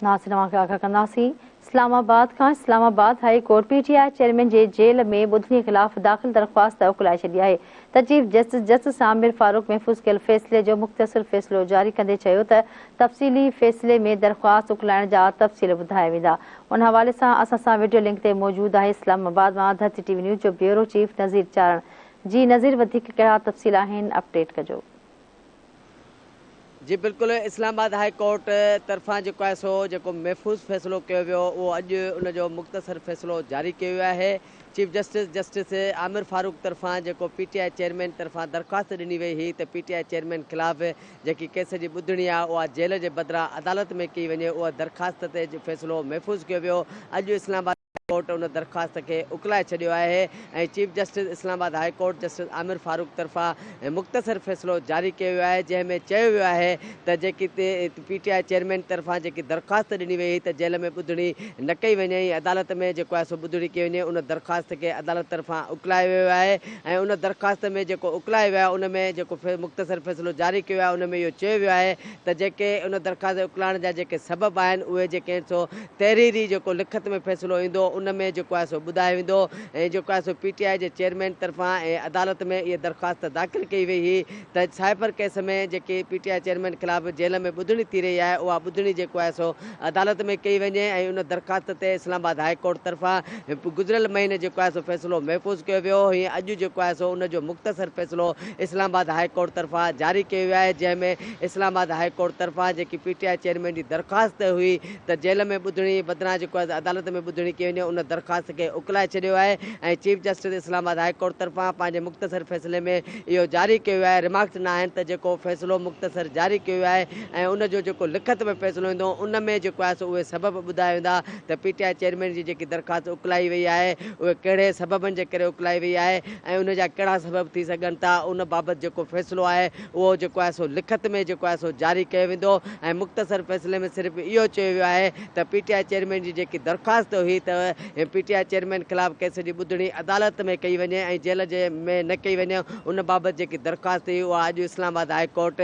ناظرين اوهان کي آگاهه ڪنداسين اسلام آباد کان Islamabad high court P T I chairman جي جيل ۾ ٻڌڻي خلاف داخل درخواست اڪلائي ڇڏي آهي ته chief justice justice Aamir Farooq محفوظ ڪيل فيصلي جو مختصر فيصلو جاري ڪندي چيو ته تفصيلي فيصلي ۾ درخواست اڪلائڻ جا تفصيل ٻڌايا ويندا ان حوالي سان اسان سان وڊيو لنڪ تي موجود آهي اسلام آباد مان ڌرتي ٽي وي نيوز جو بيورو چيف نذير چارڻ جي نذير وڌيڪ ڪهڙا تفصيل آهن اپڊيٽ ڪجو. جي بلڪل اسلام آباد هاء ڪورٽ طرفان جيڪو آهي سو جيڪو محفوظ فيصلو ڪيو ويو اهو اڄ ان جو مختصر فيصلو جاري ڪيو ويو آهي chief justice justice Aamir Farooq طرفان جيڪو پي ٽي I chairman طرفان درخواست ڏني وئي هئي ته پي ٽي I chairman خلاف جيڪي ڪيس جي ٻڌڻي آهي اها جيل جي بدران عدالت ۾ ڪئي وڃي اها درخواست تي فيصلو محفوظ ڪيو ويو اڄ اسلام آباد ڪورٽ ان درخواست کي اڪلائي ڇڏيو آهي ۽ chief justice Islamabad high court justice Aamir Farooq طرفان مختصر فيصلو جاري ڪيو ويو آهي جنهن ۾ چيو ويو آهي ته جيڪي پي ٽي I chairman طرفان جيڪي درخواست ڏني وئي هئي ته جيل ۾ ٻڌڻي نه ڪئي وڃي ۽ عدالت ۾ جيڪو آهي سو ٻڌڻي ڪئي وڃي ان درخواست کي عدالت طرفان اڪلايو ويو آهي ۽ ان درخواست ۾ جيڪو اڪلايو ويو آهي ان ۾ جيڪو مختصر فيصلو جاري ڪيو ويو آهي ان ۾ اهو چيو ويو آهي ته جيڪي ان درخواست اڪلائڻ جا جيڪي سبب آهن اهي جيڪي آهن سو تحريري جيڪو لکت ۾ فيصلو ايندو ان ۾ جيڪو آهي سو ٻڌايو ويندو ۽ جيڪو آهي سو پي ٽي آء جي چيئرمين طرفان ۽ عدالت ۾ اها درخواست داخل ڪئي وئي هئي ته سائفر ڪيس ۾ جيڪي پي ٽي I chairman خلاف جيل ۾ ٻڌڻي ٿي رهي آهي اها ٻڌڻي جيڪو آهي سو عدالت ۾ ڪئي وڃي ۽ ان درخواست تي اسلام آباد هاء ڪورٽ طرفان گذريل مهيني جيڪو آهي سو فيصلو محفوظ ڪيو ويو هو ۽ اڄ جيڪو آهي سو ان جو مختصر فيصلو اسلام آباد هاء ڪورٽ طرفان جاري ڪيو ويو آهي جنهن ۾ اسلام آباد هاء ڪورٽ طرفان جيڪي پي ٽي I chairman جي درخواست هئي ته جيل ۾ ٻڌڻي بدران جيڪو آهي عدالت ۾ ٻڌڻي ڪئي وڃي ان درخواست کي اڪلائي ڇڏيو آهي ۽ chief justice Islamabad high court طرفان پنهنجي مختصر فيصلي ۾ اهو جاري ڪيو ويو آهي ريمارڪس ڏنا آهن ته جيڪو فيصلو مختصر جاري ڪيو ويو آهي ۽ ان جو جيڪو لکت ۾ فيصلو ايندو ان ۾ جيڪو آهي سو اهي سبب ٻڌايا ويندا ته پي ٽي I chairman جي جيڪي درخواست اڪلائي وئي آهي اهي ڪهڙي سببن جي ڪري اڪلائي وئي آهي ۽ ان جا ڪهڙا سبب ٿي سگهن ٿا ان بابت جيڪو فيصلو آهي اهو جيڪو آهي سو لکت ۾ جيڪو آهي سو جاري ڪيو ويندو ۽ مختصر فيصلي ۾ صرف اهو چيو ويو آهي ته پي ٽي I chairman جي جيڪي درخواست هئي ته پي ٽي I chairman خلاف ڪيس جي ٻڌڻي عدالت ۾ ڪئي وڃي ۽ جيل جي ۾ نه ڪئي وڃي ان بابت جيڪي درخواست هئي اها اڄ اسلام آباد هاء ڪورٽ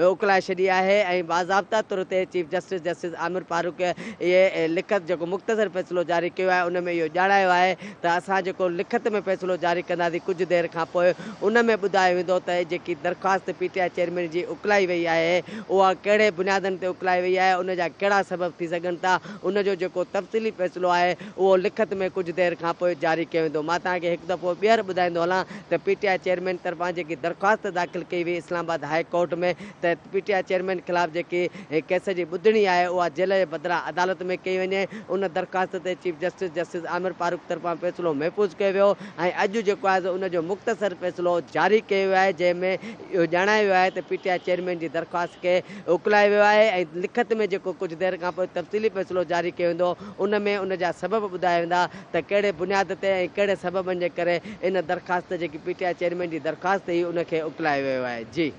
اڪلائي ڇڏي آهي ۽ باضابطا طور تي chief justice justice Aamir Farooq اهي لکت جيڪو مختصر فيصلو جاري ڪيو آهي ان ۾ اهو ڄاڻايو آهي ته اسان جيڪو لکت ۾ فيصلو جاري ڪنداسين ڪجهه دير کانپوء ان ۾ ٻڌايو ويندو ته جيڪي درخواست پي ٽي I chairman جي اڪلائي وئي آهي اها ڪهڙي بنيادن تي اڪلائي وئي آهي ان جا ڪهڙا سبب ٿي سگهن ٿا ان جو جيڪو تفصيلي فيصلو آهي اهو لکت ۾ ڪجهه دير کانپوء جاري ڪيو ويندو مان توهان کي هڪ دفعو ٻيهر ٻڌائيندو هلان ته پي ٽي I chairman طرفان جيڪي درخواست داخل ڪئي وئي اسلام آباد هاء ڪورٽ ۾ ته پي ٽي I chairman خلاف جيڪي ڪيس جي ٻڌڻي آهي اها جيل جي بدران عدالت ۾ ڪئي وڃي ان درخواست تي chief justice justice Aamir Farooq طرفان فيصلو محفوظ ڪيو ويو ۽ اڄ جيڪو آهي سو ان جو مختصر فيصلو جاري ڪيو ويو آهي جنهن ۾ اهو ڄاڻايو ويو آهي ته پي ٽي I chairman جي درخواست کي اڪلايو ويو آهي ۽ لکت ۾ جيڪو ڪجهه دير کانپوء تفصيلي فيصلو جاري ڪيو ويندو ان ۾ ان جا سبب ٻڌايا ويندا ته ڪهڙي بنياد تي ۽ ڪهڙي سببن جي ڪري ان درخواست جيڪي پي ٽي I chairman جي درخواست هئي ان کي اڪلايو ويو آهي جي.